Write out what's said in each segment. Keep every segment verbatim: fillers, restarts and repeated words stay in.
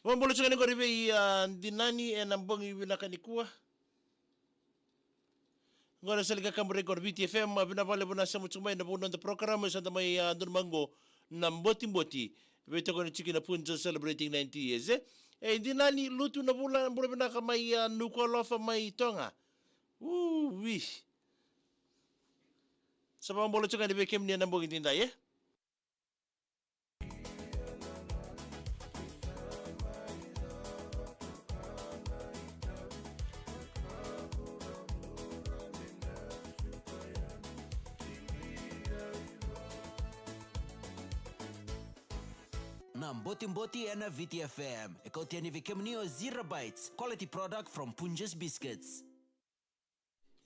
Vakabula tiko yani qori vei, a, Dinani ena bogi vinaka nikua. Qori sa liga kaburaki qori Viti F M, a, vinaka vakalevu na sema tiko mai na vou noda program, e sa da mai, a, donumaka qo na botiboti. Veitokoni tiko na Punjas celebrating ninety years, e. E, Dinani, lutu na vula, bula vinaka mai, a, Nukualofa mai Toga. Uu, wi. Sa vakabula tiko yani vei kemuni ena bogi daidai, e. Na botiboti ena Viti F M. E kauti yani vei kemuni o Zero Bites, quality product from Punjas Biscuits.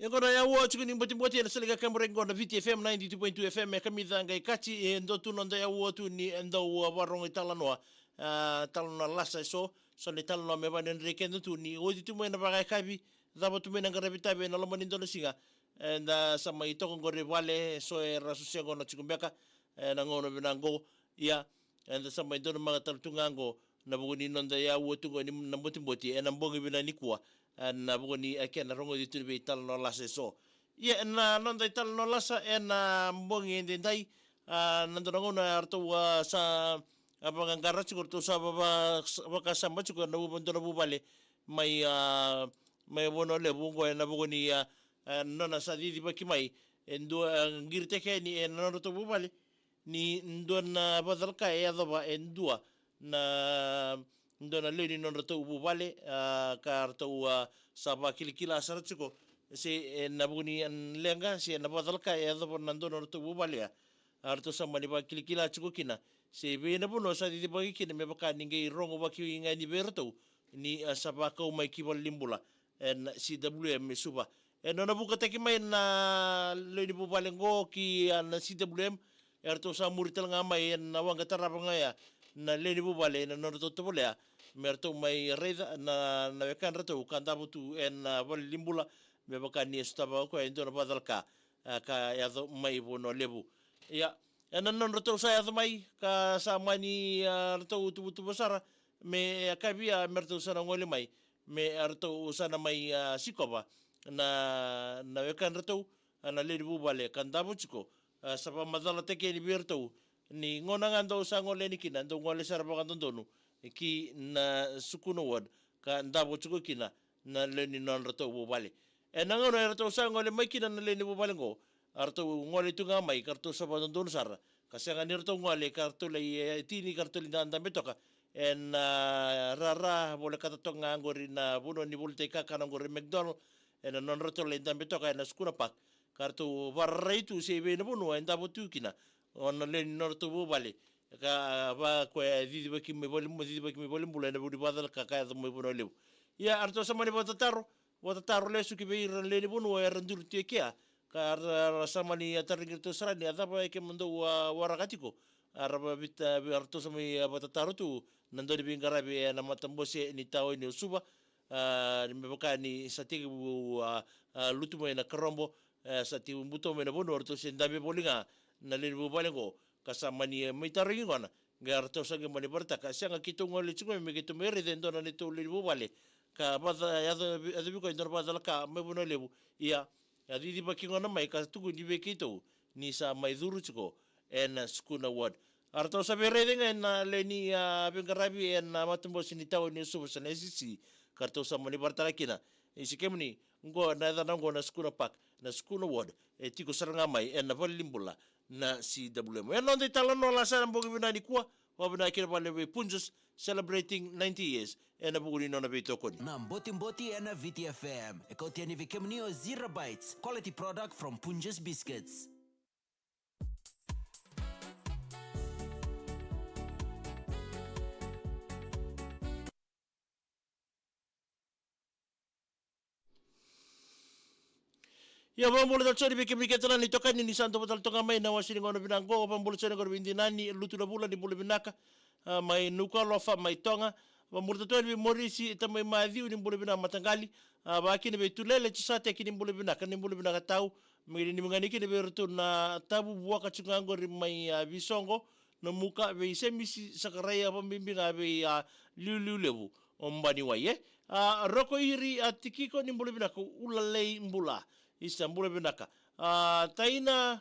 E qo na yaua tiko ni botiboti ena sala ni kaburaki qo na Viti F M ninety-two point two F M, e kamica qai kati, e dua tu na noda yaua tu ni, e dau, a, varogo italanoa, a, talanoa lasa eso, so na italanoa me vanidre keda tu ni oti tu mai na vakayakavi, cava tu mai na qaravi tavi ena loma ni dua na siga, eda sa mai toka qori vale, so era susia qo na tiko beka, ena gauna vinaka qo, ia, eda sa mai donumaka tale tu ga qo, na vuku ni noda yaua tu qo ni na botiboti, ena bogi vinaka nikua, ena vuku ni, e, kena rogoci tu ni veitalanoa lasa eso. Ia, ena noda italanoa lasa, ena bogi edaidai, a, na dua na gauna, a, ratou, a, sa, a, vaqaqara tiko, ratou sa va, va, vakasama tiko, na vu, dua na vuvale, mai, a, mai Vanua Levu, qo ena vuku ni, a, a, nona sa cicivaki mai, e dua, a, qiritaki yani, ena nodratou vuvale, ni dua na vakacalaka e yacova e dua na, dua na lewe ni nodratou vuvale, a, ka ratou, a, sa vakilakila sara tiko, se ena vuku ni, a, leqa, se na vakacalaka e yacova na dua na nodratou vuvale, a, a ratou sa mani vakilakila tiko kina, se vei na vanua sa cicivaki kina, me vaka ni qai rogo vaki ga ni vei ratou, ni, a, sa vakau mai ki valenibula, ena C W M e Suva. E nona vukataki mai na lewe ni vuvale qo ki, a, na C W M, e ratou sa muri tale ga mai ena waqa tarava ga ya na lewe ni vuvale ena nodratou tovolea, me ratou mai raica na, na wekadratou ka davo tu ena, a, valenibula, me vaka ni e sotava o koya e dua na vakacalaka, a, ka yaco mai Vanua Levu. Ia, ena nodratou sa yaco mai, ka sa mani, a, ratou tuvatuva sara, me, a, kavia, me ratou sa na gole mai, me, a, ratou sa na mai, a, sikova na, na wekadratou, a, na lewe ni vuvale ka davo tiko, a, sa vakamacalataki yani vei ratou ni gauna ga dou sa gole yani kina, dou gole sara vakadodonu ki na Sukuna Ward, ka davo tiko kina na lewe ni nodratou vuvale. Ena gauna eratou sa gole mai kina na lewe ni vuvale qo, a ratou gole tu ga mai ka ratou sa vakadodonu sara, ka sega ni ratou gole ka ratou lai, e, tini ka ratou lai da, dabe toka ena, a, rara, volekata toka ga qori na vanua ni volitaki kakana qori McDonald, ena nodratou lai dabe toka ena Sukuna Park, ka ratou vararai tu se vei na vanua e davo tu kina o na lewe ni nodratou vuvale, ka, a, va koya e cicivaki mai vale, cicivaki mai valenibula ena vuku ni vakacalaka ka yaco mai Vanua Levu. Ia, a ratou sa mani vakatataro, vakatataro lesu ki vei ira na lewe ni vanua era duri tu e kea, ka ra, ra sa mani, a, tarogi iratou sara ni a cava e kemudou, a, waraka tiko. A ra vavita, a ratou sa mai, a, vakatataro tu na dau ni veiqaravi ena matabose ni taoni o Suva, a, ni me vaka ni sa tekivu, a, a, lutu mai na karobo, e, sa tekivu buto mai na vanua, ratou se dabe voli ga na lewe ni vuvale qo, ka sa mani, e, mai tarogi gona, qai ratou sa qai mani varataka, sega keitou gole tiko mai me keitou mai raica e dua na neitou lewe ni vuvale ka vakaca, yaco, yacovi koya e dua na vakacalaka mai Vanua Levu. Ia, a cicivaki gona mai ka tukuni vei keitou ni sa mai curu tiko ena Sukuna Ward. A ratou sa veiraici ga ena lewe ni, a, veiqaravi ena matabose ni taoni o Suva se na S C C, ka ratou sa mani varataka kina. Isa kemuni, qo na yacana qo na Sukuna Park, na Sukuna Ward, e tiko sara ga mai ena valenibula na C W M. Ena noda italanoa lasa ena bogi vinaka nikua, vakavinavinaka kina vakalevu vei Punjas, celebrating ninety years, ena vuku ni nona veitokoni. Na botiboti ena Viti F M, e kauti yani vei kemuni o Zero Bites, quality product from Punjas Biscuits. Ia, vakabula tale tiko yani vei kemuni kece na itokani ni sa dau vata tale toka mai na wase ni gauna vinaka qo, vakabula tale tiko yani qori vei Dinani, lutu na vula ni bula vinaka, a, mai Nukualofa, mai Toga. Vakabula tale tiko yani vei Morisi, tamai Maciu ni bula vinaka mataqali. A, vakakina vei Tulele, Tusateki ni bula vinaka, ni bula vinaka tau. Me ni migani kina vei iratou na tavu vuaka tiko ga qori mai, a, Visoqo, Namuka vei Semisi Sakaraia, vakabibi ga vei a Liuliu Levu o Baniwai, e. A Roko Iri, a Tikiko, ni bula vinaka. Ulalei Bula, isa bula vinaka. A Taina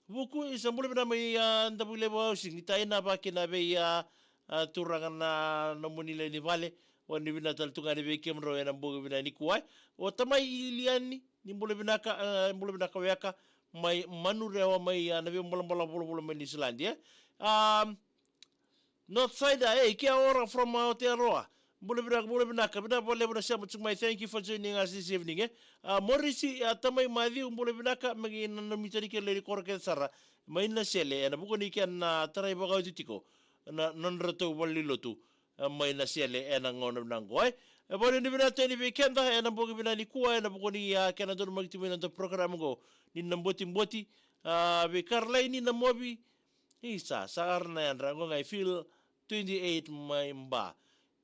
Vuku, isa bula vinaka mai a Davuilevu Housing. Taina vakina vei a, a turaga na nomuni lewe ni vale. Vakanuinui vinaka tale tu ga yani vei kemudrau ena bogi vinaka nikua, e. O tamai Iliani, ni bula vinaka, a, bula vinaka weka mai Manurewa mai a na veibolabala vulavula mai Niusiladi, e. A North Side, e, kia ora from Aotearoa. Bula vinaka, bula vinaka, vinaka vakalevu na sema tiko mai. Thank you for joining us this evening, e. A Morisi, a tamai Maciu, bula vinaka, me kei na nomu itari kei na lewe ni koro kece sara mai Nasele, ena vuku ni kena tarai vakaoti tiko na nodratou valenilotu, e, mai Nasele ena gauna vinaka qo, e. E vakanuinui vinaka tu yani vei keda ena bogi vinaka nikua, ena vuku ni a kena donumaki tiko mai na noda program qo ni Na Botiboti. A vei Karlaini Namovi, isa, sa ara na yadra qo ga, e feel twenty-eight mai Ba.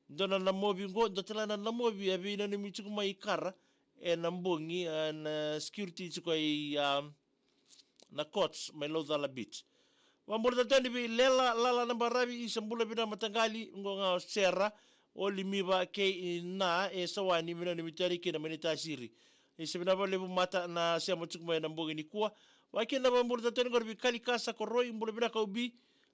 Dua na Namovi qo, dua tale na Namovi a veinanumi tiko mai Kara ena bogi, a na security tiko i a na Courts mai Laucala Beach. Vakabula tale tu yani vei Lela Lala Nabaravi, isa bula vinaka mataqali, qo ga o Sera, o Limiva kei na e Sawani, me nanumi tu yani kina mai Naitasiri. Isa vinaka vakalevu mata na sema tiko mai ena bogi nikua. Vakakina vakabula tale tu yani qori vei Kalikasa Koroi, bula vinaka Ubi,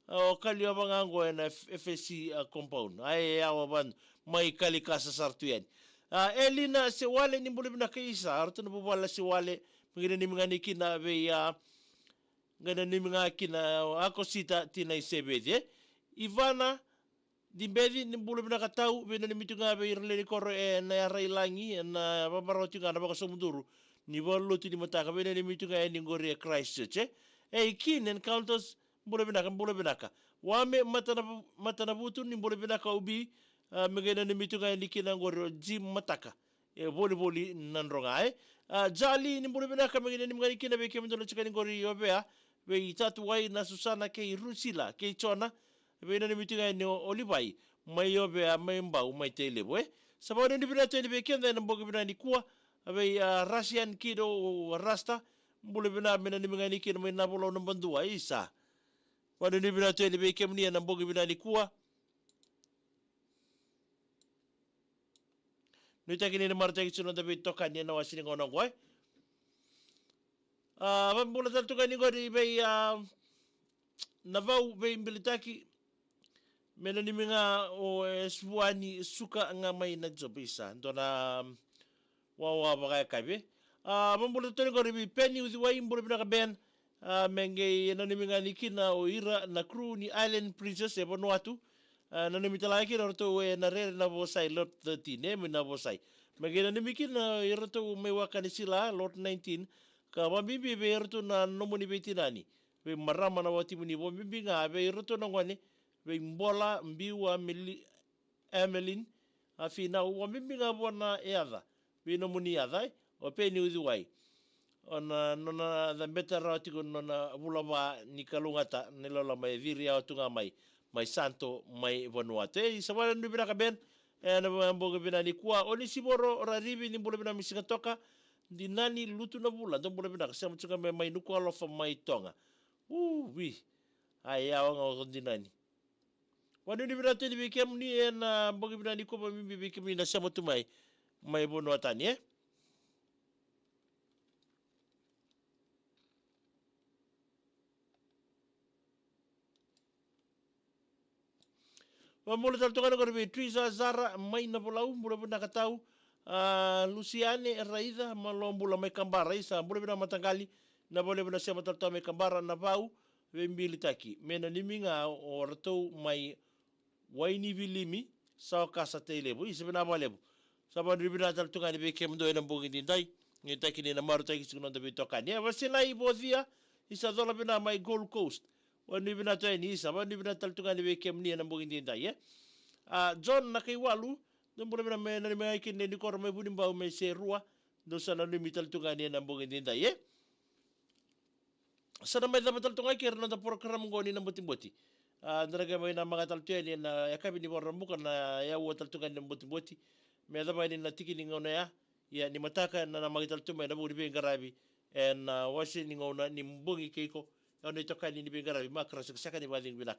a, o Kaliova ga qo ena F-, F S C, a, compound. A e yawa vanu mai Kalikasa sara tu yani. A Elina Sewale, ni bula vinaka isa, a ratou na vuvale Sewale, me kei nanumi ga yani kina vei a, kei nanumi ga kina o Akosita Tinai Sevece, e. Ivana Dibeci, ni bula vinaka tau, veinanumi tu ga vei ira na lewe ni koro ena Yarailagi, ena vavarau tiko ga na vakasoqo duru ni valenilotu ni mataka, veinanumi tu ga yani qori e Christchurch, e. E Kin Encounters, bula vinaka, bula vinaka. Wame Matana-, Matanavutu, ni bula vinaka Ubi, a, me kei nanumi tu ga yani kina qori o Jim Mataka e Volivoli Nadroga, e. A Jali, ni bula vinaka, me kei nanumi ga yani kina vei kemudou na tiko yani qori i Ovea, vei Tatuwai, na Susana kei Rusila kei Jona, veinanumi tu ga yani o Livai mai Ovea, mai Bau, mai Tailevu, e. Sa vakanuinui vinaka tu yani vei keda ena bogi vinaka nikua, a vei a Rasian Kido, o Rasta, bula vinaka, me nanumi ga yani kina mai Navolau, Nabadua, isa. Vakanuinui vinaka tu yani vei kemuni ena bogi vinaka nikua. Nuitaki ni na marautaki tiko na noda veitokani ena wase ni gauna oqo, e. A vakabula tale tu ga yani qori vei a Navau, veibilitaki, me nanumi ga o e Suvuani Suka ga mai Nadroga, isa, dua na wawa vakayakavi. A vakabula tale tu yani qori vei Peni Uciwai, bula vinaka Ben. A me qei nanumi ga yani kina o ira na crew ni Island Princess e Vanuatu. A nanumi tale ga kina o ratou ena rere Navosai, lot thirteen, e, mai Navosai. Me qei nanumi kina o iratou mai Wakanisila, lot nineteen, ka vakabibi vei iratou na nomuni veitinani, vei marama na watimu, ni vakabibi ga vei iratou na gone, vei Bola, Biu, Ameli-, Emeline, a Finau, vakabibi ga vua na yaca, vei nomuni yaca, e, o Peni Uciwai. O na nona cabeta rawa tiko na nona vula va ni kalougata na iloloma e ciri yawa tu ga mai, mai Santo, mai Vanuatu. E, sa vakanuinui vinaka Ben ena bogi vinaka nikua. Onisivoro Rarivi, ni bula vinaka mai Sigatoka. Dinani Lutu Navula, dou bula vinaka, sema tu ga mai, mai Nukualofa mai Toga. Uvi. A yawa ga o Dinani. Vakanuinui vinaka tu yani vei kemuni ena bogi vinaka nikua, vakabibi vei kemuni na sema tu mai, mai vanua tani, e. Vakabula tale tu ga yani qori vei Trisa Zara mai Navolau, bula vinaka tau. A Lusiane Raica, malo bula mai Kabara, isa, bula vinaka mataqali. Na vakalevu na sema tale tu mai Kabara, Navau, veibilitaki, me nanumi ga o ratou mai Wainivilimi, Saukasa, Tailevu, isa, vinaka vakalevu. Sa vakanuinui vinaka tale tu ga yani vei kemudou ena bogi edaidai. Nuitaki ni na marautaki tiko na noda veitokani. E, Vasinai Vocia, isa, cola vinaka mai Gold Coast. Vakanuinui vinaka tu yani, isa, vakanuinui vinaka tale tu ga yani vei kemuni ena bogi edaidai, e. A John Nakaiwalu, dou bula vinaka, me nanumi ga yani kina na lewe ni koro mai Vunibau, mai Serua. Dou sa nanumi tale tu ga yani ena bogi edaidai, e. Sa na mai cava tale tu ga kina na noda program oqo ni Na Botiboti. A, da na qai mai namaka tale tu yani ena yakavi ni Vakaraubuka, na yaua tale tu ga ni Na Botiboti. Me yacova yani na tiki ni gauna ya, ia ni mataka na namaki tale tu mai na vuku ni veiqaravi ena, a, wase ni gauna ni bogi kei iko, o na itokani ni veiqaravi, Makarau Sekaseka, ni vakacegu vinaka.